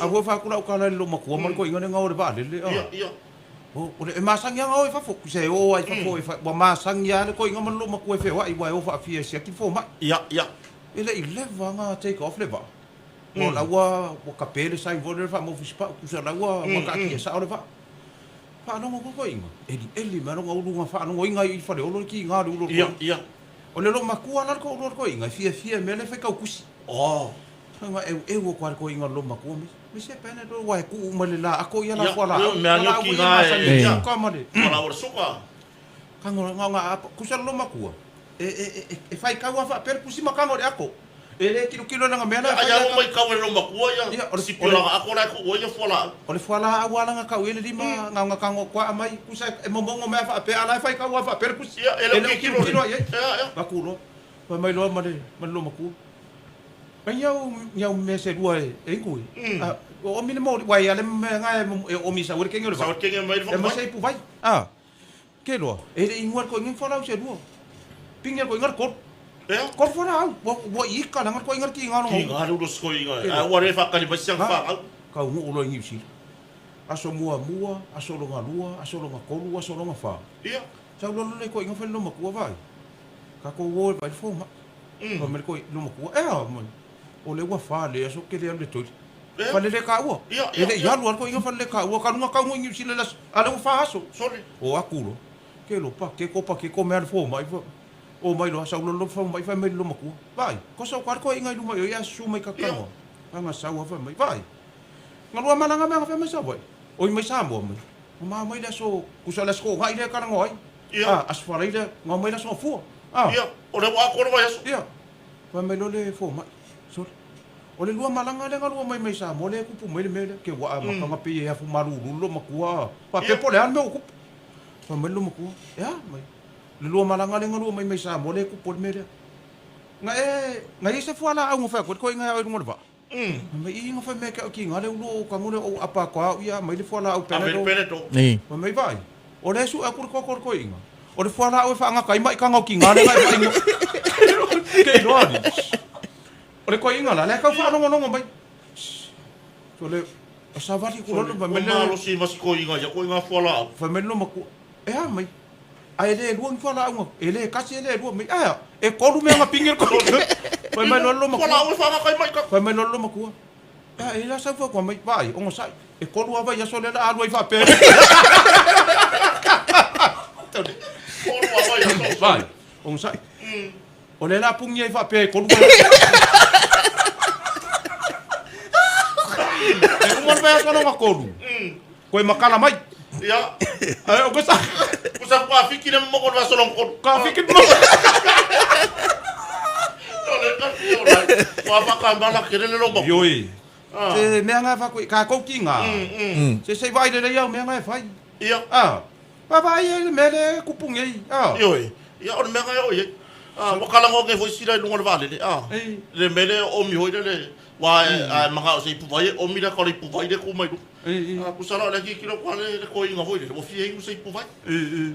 A foi fai atu lau tala i le loomatua ma le toeaina lea na o i le vaalele a. Ia, ia. O, o le, e masani lava ona o i fafo, se e o lava i fafo e fai, ua masani lava le toeaina ma le loomatua e feoai aua e o faafia e siaki le fomai. Ia, ia. E le i leva ona take off le vaa, ua la ua, ua tape le sign foi lele faamau Fisipau, tusa la ua, ua taatia sao le vaa. Faalogo atu le toeaina, elieli mai lona ulu na faalogoina ai i Faleolo le tiga o le ulu o le Ia, toeaina. ia. O le loomatua la le toalua o le toeaina e fiafia i mea lea e faitau tusi. Oh. Fai mai eueu atu lava le toeaina i le loomatua mai, mai se pene loa aua e tuu uma i le la ato ia la Ia, fualaau. ia, mea Fualaau ioki foi ia na masani e e, ia. suka ma le Fualaau o le suka. Tago na ona aapa, tusa le loomatua e, e, e, e faitau lava faapea le tusi ma tago i le ato. E le tilotilo i lana mea la e Ia, fai ai la ua maitau e le loomatua ia, Ia, o le, sipi o o le, lana ato la e tuu ai ia fualaau. o le fualaau lava la na tau i ai le lima na ona tago atu lava aumai, tusa e momono mai lava faapea, a o la e faitau lava faapea le tusi. Ia, e le E o le o tilotilo i tilotilo lava i ai. Ia, ia. Avatu loa, fai mai loa ma le, ma le loomatua, Mai au ni au mea se lua e e inu ai. A, o oomi le moli, aua e i ai lava le mea na e oomi e sau ai le kenge o le Sau vaa. le kenge mai le E aumai faguvai. se ipu vai. A, ke loa, e le i inua le toeaina ni fualaau se lua. Pigi le toeaina le tolu. Ea? Tolu fualaau, ua, ua ika leaga le toeaina le tiga o lona ulu. Tiga le ulu o si toeaina Ke e. loa. Ae ua le faatali mai si ana Ha, fanau. taunuu loa i Niu Sila. Aso muamua, aso lona lua, aso lona tolu, aso lona fa. Ia. Sau loa le toeaina fai i le loomatua, vaai, tatou o e vaai le fomai. Fai mai le toeaina i le loomatua, ea mai, o lea ua fa le aso ou te le alu i le toilet. Ea? Fale le kaua. Ia, E ia, le i ia. alu lava le toeaina fale le kaua, talu ona taunuu i Niu Sila i le aso, a o lea ua fa aso. Sole. O atu loa, ke loa, pakeko, pakeko mea a le fomai, o mai loa, sau loa le fomai fai mai i le loomatua, vaai, kosa o ka le toeaina i luma i o ia susu mai kakanoa. Aga sau lava fai mai, vaai, na lua malaga mai aga fai mai Savaii, oi mai Samoa mai, na ma mai le aso, tusa o le aso Toonai lea e talanoa ai, Ia. a, Aso Faraile lea, na omai le aso Gafua, a. Ia, o lea ua atoa le vaiaso. Ia, fai mai loa le fomai, sole, o le lua malaga lea na lua mai mai Samoa lea e tupu mai le mea lea, ke ua amataga pei e afu malulu le loomatua, faapea po o le a le mea ua tupu. Fai mai le loomatua, e a mai, le lua malaga lea na lua mai mai Samoa lea e tupu ai le mea lea. Na e, na i ai se fualaau na fai atu ai le toeaina ia oe i luga o le vaa? Fai mai, ii na fai mai ia te au tiga le ulu o tago lea o ou aapa atu lava au ia aumai le fualaau Ave le Panadol. Panadol. Fai mai, vaai, o lea e sue atu le toto o le toeaina, o le fualaau e faagata ai maitaga o tiga lea na e vaai nei. Ke iloa alii. O le toeaina la, la e tau faalogologo mai. So le, o savali atu loa le, fai Ua mai le, malosi ma si toeaina ia toeaina fualaau. fai mai le loomatua, e a mai? Ae e le lua ni fualaau na, e le tasi e le lua mai, ae a? E tolu mea na pigi le toeaina. Fai mai loa le loomatua. Fualaau e faagata ai maitaga. Fai mai loa le loomatua, e a, e la sau fai mai, vaai, ogasai, e tolu lava vaiaso lea o le a alu ai faapea. Tolu lava vaiaso. Vaai, ogasai. O lea o le a puni ai faapea e tolu vaiaso. E uma le vaiaso lona tolu, koe matala mai. Ia. Ae o kosa. Kusa kua fiki le momogo le vaiaso lona tolu. Ka fiki le momogo. O le ka fiki o lai. Ua whakamala kere le loma. Ioi. Se mea nga whaku, ka kou ki ngā. Se se vaai lelei au mea nga e whai. Ia. Ah. Vaavaai ai le mea lea e kupu nei, a. Ioe, ia o le mea e oo i ai. A, ua kalagoa nei foi sila i luga o le vaalele, a. Le mea lea e oomi foi lele, aua a e manao se ipuvai e oomi le aka o le ipuvai lea e tu mai luga. A, tusa la o lea tilotilo atu lava le toeaina foi lele, ua fia inu se ipuvai.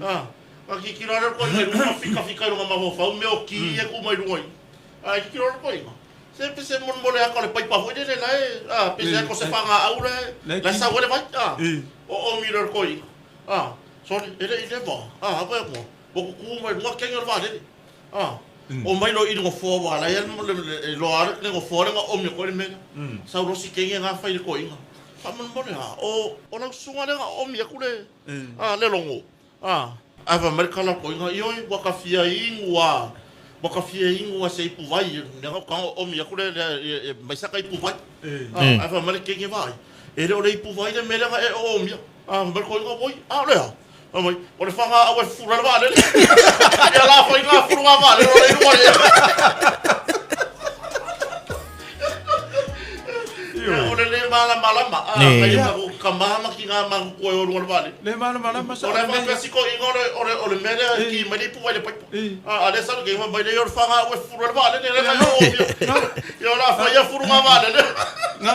A, ona tilotilo lava lea o le toeaina i luga ma fikafika i lona mafaufau mea o ki ia e tu mai luga i i. Ae tilotilo le toeaina, se pe se molemole aka o le paipa foi lele la e, a, pe se aka o se fagaau la e, la e sau ai le vai, a. O oomi loa le toeaina. A, sorry, e le i leva, a, a fai atu, ua tutu mai luga kenge o le vaalele. A, omai loa i le nofoa ua ala ai e loa lava le nofoa lea na oomi atu ai le mea lea. Sau loa si kenge na fai i le toeaina. Faamolemole, a, o, o lau susuga lea na oomi atu le, a, le logo. A, ae fai mai le tala a le toeaina, ioe, ua ta fia inu lava, ua ta fia inu lava i se ipuvai, lea na oomi atu le, le, mai saka ipuvai. A, ae fai mai le kenge vaai, e le o le ipuvai le mea lea na e oomia. A, fai mai le toeaina, oi, a o le a? Fai mai, o le fagaau e fufulu ai le vaalele. Ia la fai ngā fulu ngā vaalele o le i luga i Ia, o le le malamalama, a, kai o tatou kama ma ki ngā mahu koe o luga o le vaalele. Le malamalama sa O le faapea si toeaina o le, o le, o le mea lea e ki mai le ipuvai i le paipa. A, a lea sau le kei fai mai lea, o le fagaau e fufulu ai le vaalele, lea kai o oomia. Ia o le a fai ia fulu ngā vaalele. Na,